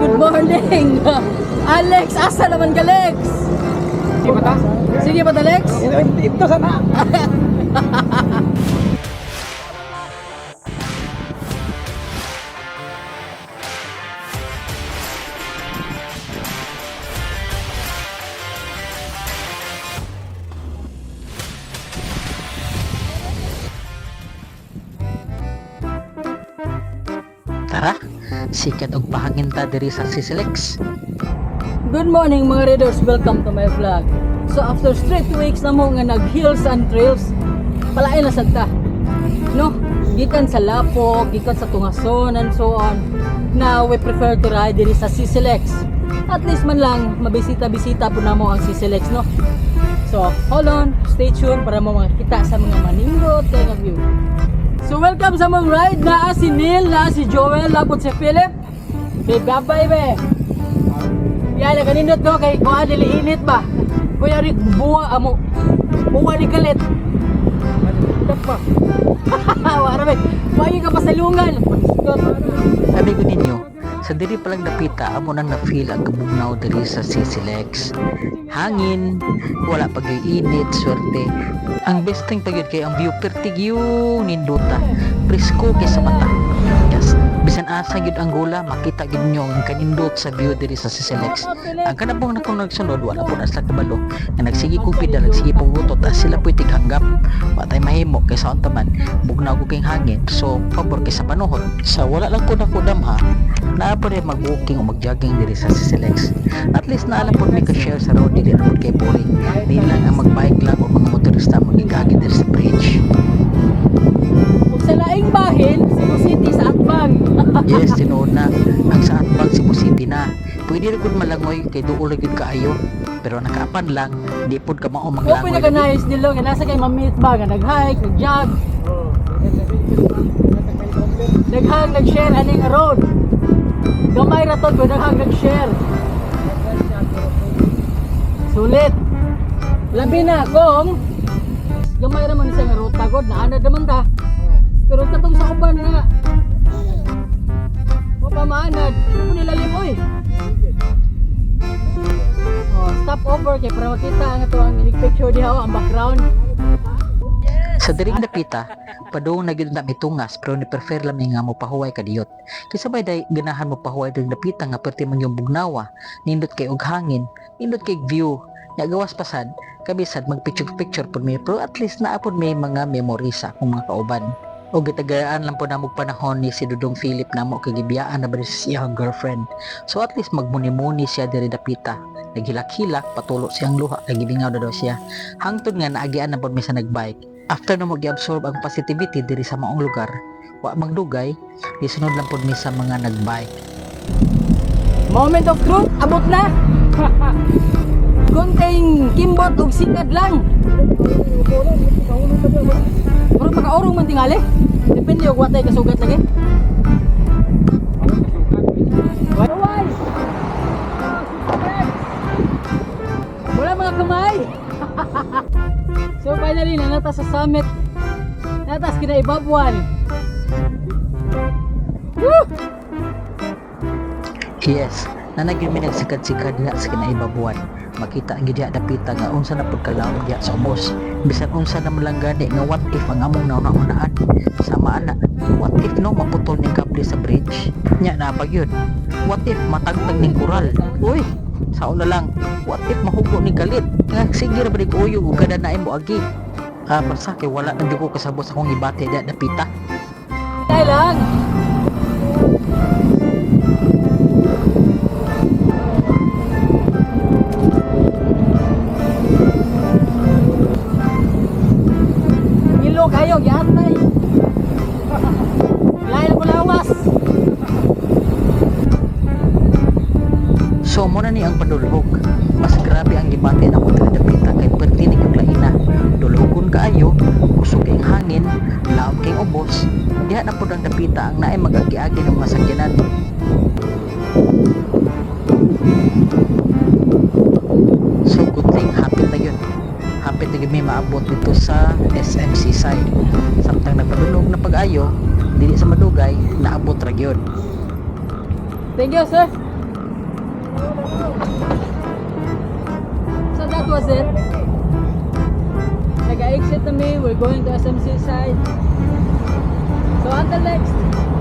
Good morning. Alex, asa naman ka, Lex? Sige ba ta? Sige pa, Alex? Ito sana. Tara, sikat og pahangin ta diri sa Sisilex. Good morning, mga readers, welcome to my vlog. So after straight 2 weeks na mo nga nag hills and trails, palain na sad ta. No? Gikan sa Lapok, gikan sa Tungason and so on. Now we prefer to ride diri sa Sisilex. At least man lang mabisita-bisita po namo ang Sisilex, no? So hold on, stay tuned para mo makita sa mga manindot kay nga view. So welcome sa mong ride na si Neil, na si Joel, lapot si Philip. Say bye-bye be. Yan, naganindot no kay kuha dili init ba. Kuya ri buwa amo. Buwa ni kalit. Pa. Wara ba. Wagi ka pasalungan. Sabi ko ninyo, sa diri palang dapita amo nang na-feel ang kabugnaw diri sa Sisilex. Hangin, wala pa gyud init, swerte. Ang best thing pa gyud kay ang view pertig yung ninduta. Presko kay sa mata. Yes, bisan asa gyud ang gula, makita gyud nyo ang kanindot sa view diri sa Sisilex. Ang kanabong na kung nagsunod, wala po na sila kabalo. Nga nagsige kong pida, nagsige pong gutot, ah, sila po'y tighanggap. Watay mahimo, kay sa unta man, bugnaw ko king hangin, so pabor kay sa panuhot. Sa wala lang ko nakudam ha, naa po rin mag-walking o mag-jogging diri sa Sisilex. At least naala po may ka-share sa road, dili na po kay boring. Di lang ang mag-bike lang o mga motorista magigagi diri sa bridge. Ug sa laing bahin, Cebu City sa Atbang. Yes, tinuod na. Ang sa Atbang Cebu City na. Pwede rin gud malangoy kay duol ra gyud kaayo. Pero nakaapan lang, di pod ka mao Open manglangoy. na ka nice nilo nga nasa kay ma-meet ba nga nag-hike, nag-jog, daghang nag-share aning road. Gamay ra to pero daghang nag-share. Sulit. Labi na kung gamay ra man siya nga ruta god naanad naman ta. Pero katong sa uban nga wa pa maanad, ano nilalim oy. Oh, stop over kay para makita ang ato ang picture diha oh, ang background. Sa diring dapita, padung na gyud na mitungas pero ni prefer lang mi nga mo pahuway kadiyot. Kaysa bay day ganahan mo pahuway diring dapita nga perti man yung bugnawa, nindot kay og hangin, nindot kay view. Nya gawas pasad, kabisad mag picture picture pud mi pero at least naa pud may mga memory sa akong mga kauban. O gitagayaan lang po namog panahon ni si Dudong Philip namo kay gibiyaan na ba siya iyang girlfriend. So at least magmuni-muni siya diri dapita. Naghilak-hilak patulo siyang luha kay gibingaw na daw siya. Hangtod nga naagian na pud mi sa nagbike. After na mag-absorb ang positivity diri sa maong lugar, wa magdugay, gisunod lang pud mi sa mga nagbike. Moment of truth, abot na. Kunting kimbot ug sikad lang. Pero makaurong man tingali. Depende og watay kasugat lagi. Why? Wala mga kamay. So finally nanata sa summit. Natas kinaibabuan. Woo! Yes, nanagin mi nagsikad-sikad diha sa kinaibabuan. Makita ang diha dapita nga unsa na pud kalawom diha sa ubos. Bisan unsa na man lang gani nga what if ang among nauna-unaan. Sama ana, what if no maputol ning kable sa bridge? Nya na pa gyud. What if matagtag ning koral? Uy, sao na lang. What if mahugo ning kalit? Nga sige ra ba ni uyog ug kada naay mo agi. Ah, basta kay wala na gyud ko kasabot sa akong ibate diha dapita. Ay lang. Ilo kayo, giatay. Lain ko lawas. So mo na ni ang padulhog. Mas grabe ang gibati na ko diri dapita kay perti ni kog laina. Dulhogon kaayo, kusog kay ang hangin, laom kay ubos. Diha na pud ang dapita ang naay magagi-agi ng mga sakyanan. So good thing hapit na yun. Hapit na yun may maabot dito sa SMC side. Samtang nagpadulog na pag-ayo, dili sa madugay, naabot ra gyud. Thank you, sir. That was it. Nag-exit na mi. We're going to SMC side. So until next.